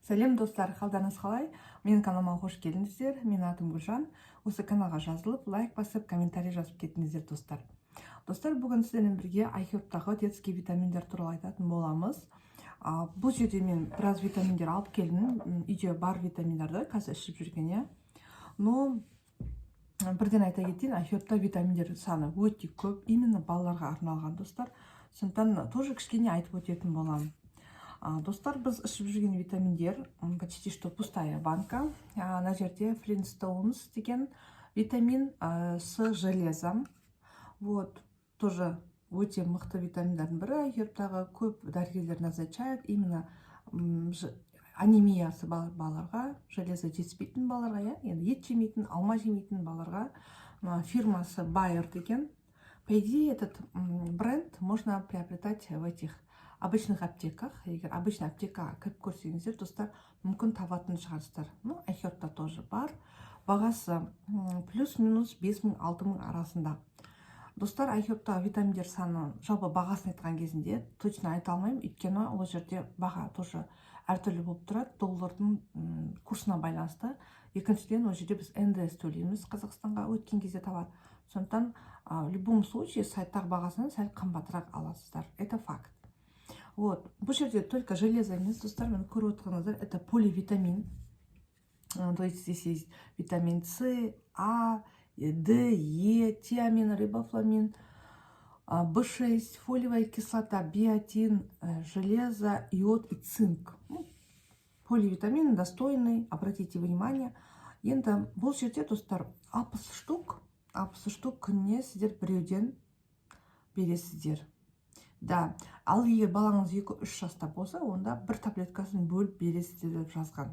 Сәлем, достар! Қалдарыңыз қалай? Менің каналыма қош келдіңіздер. Менің атым Гүлжан. Осы каналға жазылып, лайк басып, комментарий жазып кетіңіздер, достар. Достар, бүгін сіздермен бірге iHerb-тағы детский витаминдер туралы айтатын боламыз. Бұл жерде мен біраз витаминдер алып келдім. Үйде бар витаминдарды қазір ішіп жүрген, иә. Но бірден айта кетейін, iHerb-та витаминдер саны өте көп, именно балаларға арналған, достар. Сондықтан тоже кішкене айтып өтетін боламын. Достар, біз ішіп жүрген витаминдер почти что пустая банка. Ана жерде Flintstones деген витамин с железом. Вот, тоже өте мықты витаминдардың бірі. iHerb-тағы көп дәрігерлер назначают именно анемиясы бар балаларға, железо жетіспейтін балаларға, иә, енді ет жемейтін, алма жемейтін балаларға. Фирмасы Bayer деген. По идее, этот бренд можно приобретать в этих обычных аптеках. Егер обычный аптекаға кіріп көрсеңіздер, достар, мүмкін, табатын шығарсыздар. Ну, iHerb-та тоже бар. Бағасы плюс-минус 5000, 6000 арасында. Достар, iHerb-тағы витаминдер саны, жалпы бағасын айтқан кезінде точно айта алмаймын, өйткені ол жерде баға тоже әртүрлі болып тұрады, доллардың курсына байланысты. Екіншіден, ол жерде біз НДС төлейміз Қазақстанға өткен кезде товар. Сондықтан в любом случае сайттағы бағасынан сәл қымбатырақ аласыздар. Это факт. Вот, бұл жерде только железо емес, достар, міне, көріп отырғаныңыздар, это поливитамин. То есть здесь есть витамин С, А, Д, Е, тиамин, рибофлавин, В6, фолиевая кислота, биотин, железо, йод и цинк. Ну, поливитамин достойный, обратите внимание. Енді бұл жерде, достар, 60 штук, 60 штук, күніне сіздер біреуден бересіздер. Да, ал егер балаңыз 2-3 жаста болса, онда бір таблеткасын бөліп бересіздер деп жазған.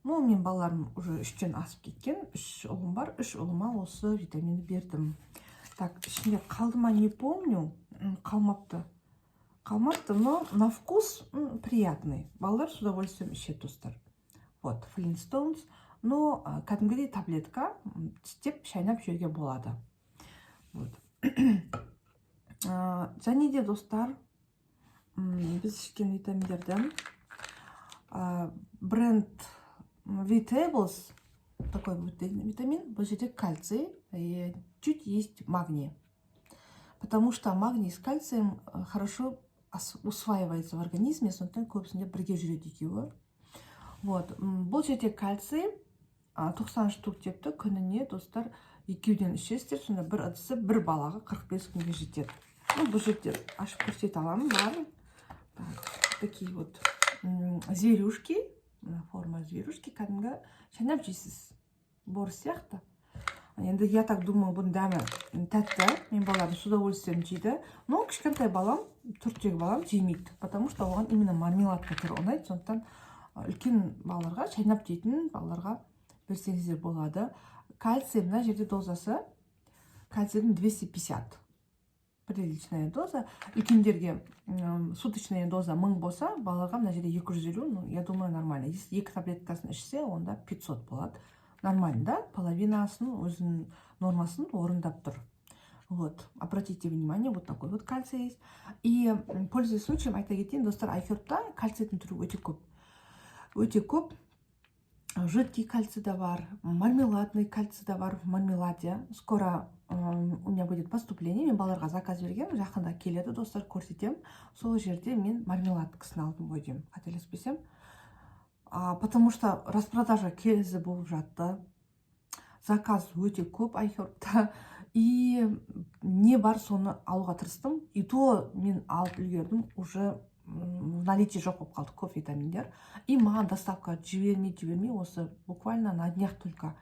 Ну, мен балаларым уже 3-тен асып кеткен, үш ұлым бар, үш ұлыма осы витаминді бердім. Так, ішінде қалды ма, не помню. Қалмапты, қалмапты, но на вкус приятный, балалар с удовольствием ішеді, достар. Вот Flintstones, но кәдімгідей таблетка, тістеп, шайнап жеуге болады. Вот. Және де, достар, біз ішкен витаминдерден бренд Vitables, такой вот витамин. Бұл жерде кальций и чуть есть магний, потому что магний с кальцием хорошо усваивается в организме, сондықтан көбісінде бірге жүреді екеуі. Вот, бұл жерде кальций 90 штук депті. Күніне, достар, екеуден ішесіздер, сонда бір ыдысы бір балаға 45 күнге жетеді. Ну, бұл жерде ашып көрсете аламын, бар. Так, такие вот зверюшки, мына форма зверюшки, кәдімгі шайнап жейсіз, бор сияқты. Енді, я так думаю, бұның дәмі тәтті, мен балаларым с удовольствием жейді. Но кішкентай балам, 4-тегі балам жемейді, потому что оған именно мармеладка түрі ұнайды. Сондықтан үлкен балаларға, шайнап жейтін балаларға берсеңіздер болады. Кальций, мына жерде дозасы кальцийдің 250, приличная доза. Үлкендерге суточная доза 1000 болса, балаға мына жерде 250. Ну, я думаю, нормально. Если екі таблеткасын ішсе, онда 500 болады. Нормально, да, половинасын, өзінің нормасын орындап тұр. Вот, обратите внимание, вот такой вот кальций есть. И пользуясь случаем, айта кетейін, достар, iHerb-та кальцийдің түрі өте көп, өте көп. Жидкий кальций да бар, мармеладный кальций да бар, в мармеладе. Скоро у меня будет поступление, мен балаларға заказ бергенмін, жақында келеді, достар, көрсетемін. Сол жерде мен мармеладкасын алдым ғой деймін, қателеспесем. Потому что распродажа кезі болып жатты, заказ өте көп iHerb-та, и не бар, соны алуға тырыстым. И то мен алып үлгердім, уже в наличии жоқ болып қалды көп витаминдер. И маған доставка жібермей, жібермей, осы буквально на днях только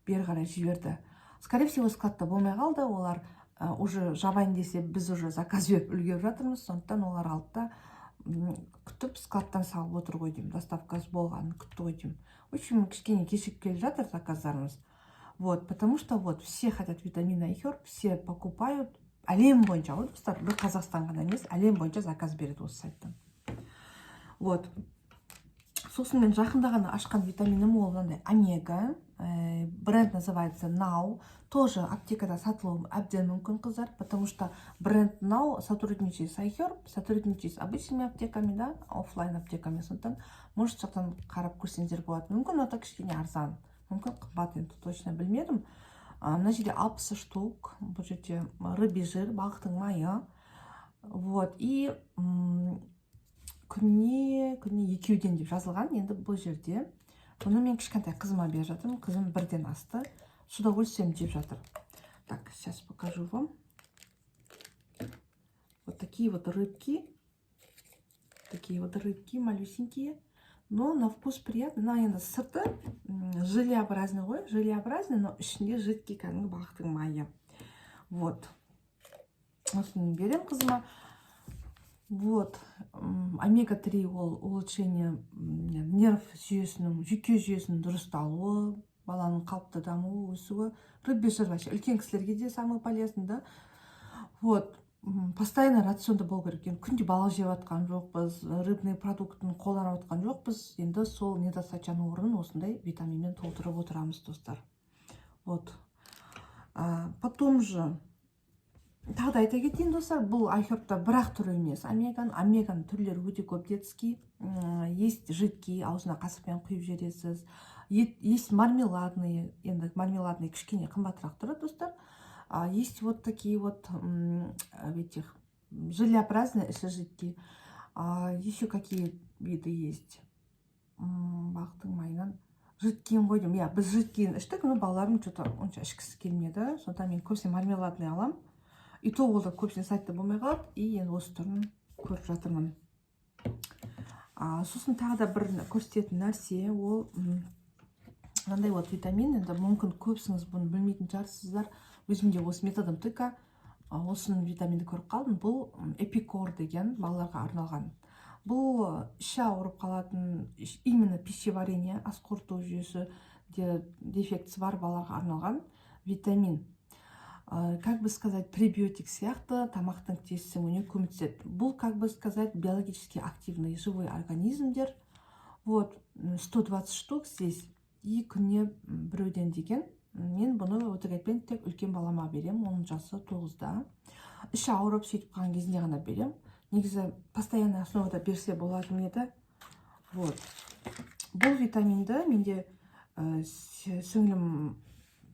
бері қарай жіберді. Скорее всего, складта болмай қалды олар, уже жабайын десе, біз уже заказ беріп үлгеріп жатырмыз. Сондықтан олар алды да, күтіп, складтан салып отыр ғой деймін, доставкасы болғанын күтті ғой деймін. В общем, кішкене кешігіп келе жатыр заказдарымыз. Вот, потому что вот все хотят витамины iHerb, все покупают әлем бойынша ғой, достар, бір Қазақстан ғана емес, әлем бойынша заказ береді осы сайттан. Вот. Сосын мен жақында ғана ашқан витаминім ол мынандай омега. Бренд называется Now. Тоже аптекада сатылуы әбден мүмкін, қыздар, потому что бренд Now сотрудничает с iHerb, сотрудничает с обычными аптеками да, оффлайн аптеками. Сондықтан, может, жақтан қарап көрсеңіздер болады. Мүмкін, ол кішкене арзан, мүмкін, қымбат, енді точно білмедім. Мына жерде 60 штук, бұл жерде рыбий жир, балықтың майы. Вот, и күніне екеуден деп жазылған. Енді бұл жерде бұны мен кішкентай қызыма беріп жатырмын. Қызым 1-ден асты, с удовольствием жеп жатыр. Так, сейчас покажу вам. Вот такие вот рыбки, такие вот рыбки малюсенькие, но на вкус приятный. Мына енді сырты желеобразный ғой, желеобразный, но ішінде жидкий, кәдімгі балықтың майы. Вот осыны беремін қызыма. Вот омега 3 ол улучшение нерв жүйесінің, жүйке жүйесінің дұрысталуы, баланың қалыпты дамуы, өсуі. Рыбий жир вообще үлкен кісілерге де самый полезный да. Вот постоянно рационда болу керек. Енді күнде балық жеп жатқан жоқпыз, рыбный продуктын қолданып жатқан жоқпыз. Енді сол недостачаның орнын осындай витаминмен толтырып отырамыз, достар. Вот, потом же тағы да айта кетейін, достар, бұл iHerb-та бір ақ түрі емес омеганың. Омеганың түрлері өте көп. Детский есть жидкий, аузына қасықпен құйып жібересіз. Есть мармеладные, енді мармеладный кішкене қымбатырақ тұрады, достар. Есть вот такие вот этих желеобразные, іші жидкий. Еще какие виды есть? Балықтың майынан жидкийін ғой деймін. Иә, біз жидкийін іштік, но балаларым че то онша ішкісі келмеді. Сондықтан мен көбісіне мармеладный аламын, и то ол да көбісіне сайтта болмай қалады. И енді осы түрін көріп жатырмын. Сосын тағы да бір көрсететін нәрсе ол мынандай вот витамин. Енді, мүмкін, көбісіңіз бұны білмейтін шығарсыздар. Өзім де осы методом тыка осыны витаминді көріп қалдым. Бұл Эпикор деген, балаларға арналған. Бұл іші ауырып қалатын, именно пищеварение, ас қорыту жүйесі де дефектісі бар балаларға арналған витамин. Как бы сказать, пребиотик сияқты, тамақтың тез сіңуіне көмектеседі. Бұл, как бы сказать, биологически активный живой организмдер. Вот 120 штук здесь, и күніне біреуден деген. Мен бұны, өтірік айтпайын, тек үлкен балама беремін, оның жасы 9-да. Іші ауырып, сөйтіп қалған кезінде ғана беремін. Негізі постоянный основада берсе болатын еді. Вот бұл витаминді менде сіңлім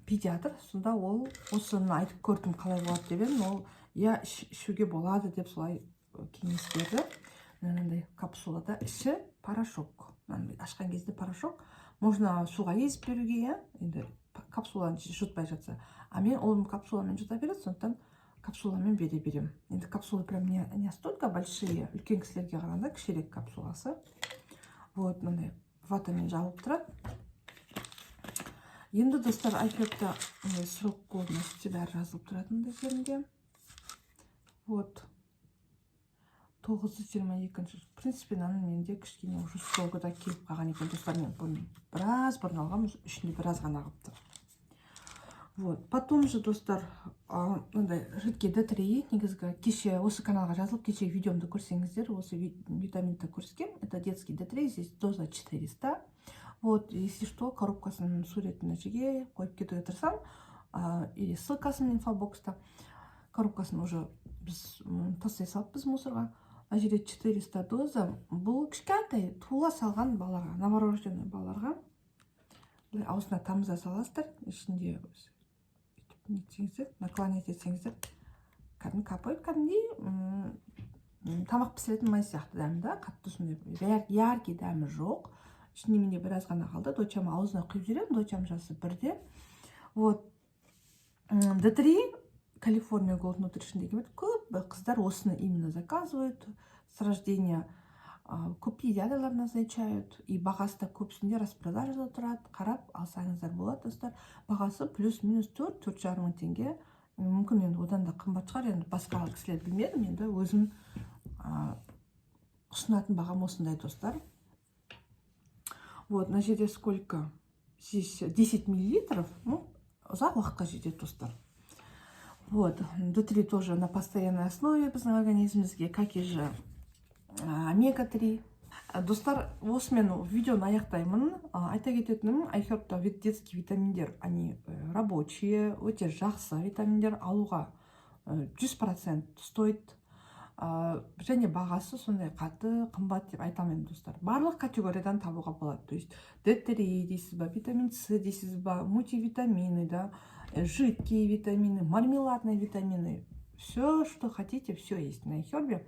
педиатр, сонда ол осыны айтып көрдім, қалай болады деп едім, ол иә, ішуге болады деп солай кеңес берді. Мынандай капсулада, іші порошок. Мынаны ашқан кезде порошок, можно суға езіп беруге, иә, енді капсуланы жұтпай жатса. А мен, ұлым капсуламен жұта береді, сондықтан капсуламен бере беремін. Енді капсула прям не настолько большие, үлкен кісілерге қарағанда кішірек капсуласы. Вот мынандай ватамен жабылып тұрады. Енді, достар, iHerb-та мындай срок годности бәрі жазылып тұрады мындай жерінде. Вот 9-22. В принципе, мынаның менде кішкене уже срогы да келіп қалған екен, достар. Мен бұны біраз бұрын алғанмын, ішінде біраз ғана қалыпты. Вот потом же, достар, мынандай жидкий Д3. Негізгі кеше осы каналға жазылып, кешегі видеомды көрсеңіздер, осы витаминді көрсеткенмін. Это детский Д3, здесь доза 400. Вот, если что, коробкасының суретін мына жерге қойып кетуге тырысамын или ссылкасын инфобокста. Коробкасын уже біз тастай салыппыз мусорға. Мына жерде 400 доза. Бұл кішкентай туыла салған балаларға, новорожденный балаларға. Былай аузына тамыза саласыздар, ішінде өйтіп нетсеңіздер, наклонять етсеңіздер, кәдімгі капает, кәдімгідей тамақ пісіретін май сияқты дәмі да, қатты сондай яркий дәмі жоқ. Ішінде менде біраз ғана қалды, дочам аузына құйып жіберемін. Дочам жасы 1-де. Вот Д3 California Gold Nutrition деген бар. Көп қыздар осыны именно заказывают с рождения. Көп педиатрлар назначают, и бағасы да көбісінде распродажада тұрады, қарап алсаңыздар болады, достар. Бағасы плюс минус 4-4,5 мың теңге, мүмкін, енді одан да қымбат шығар. Енді басқа кісілер білмедім, енді өзім ұсынатын бағам осындай, достар. Вот мына жерде сколько здесь? 10 миллилитров. Ну, ұзақ уақытқа жетеді, достар. Вот Д3 тоже на постоянной основе біздің организмімізге, как и же омега 3. Достар, осымен видеоны аяқтаймын. Айта кететінім, iHerb-та детский витаминдер, они рабочие, өте жақсы витаминдер, алуға 100% стоит. Және бағасы сондай қатты қымбат деп айта алмаймын, достар. Барлық категориядан табуға болады, то есть D3 дейсіз ба, витамин С дейсіз ба, мультивитамины да, жидкие витамины, мармеладные витамины, все, что хотите, все есть на iHerb.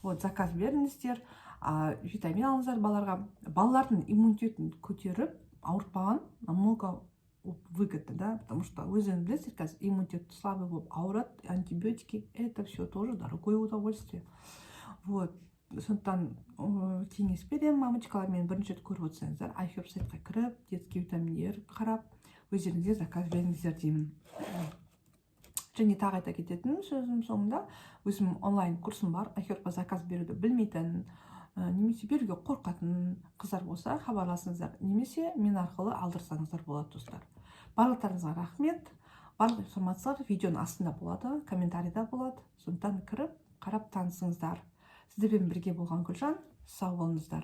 Вот, заказ беріңіздер, витамин алыңыздар балаларға. Балалардың иммунитетін көтеріп, ауыртпаған намного выгодно, да, потому что өздеріңіз білесіздер, қазір иммунитет слабый болып ауырады, антибиотики — это все тоже дорогое удовольствие. Вот, сондықтан кеңес беремін, мамочкалар, мені бірінші рет көріп отырсаңыздар, iHerb сайтқа кіріп, детский витаминдер қарап, өздеріңізге заказ беріңіздер деймін. Және тағы айта кететінім, сөзім соңында, өзім онлайн курсым бар. iHerb заказ беруді білмейтін немесе беруге қорқатын қыздар болса, хабарласыңыздар немесе мен арқылы алдырсаңыздар болады. Достар, барлықтарыңызға рахмет. Барлық информациялар видеоның астында болады, комментарийда болады, сондықтан кіріп, қарап танысыңыздар. Сіздермен бірге болған Гүлжан. Сау болыңыздар.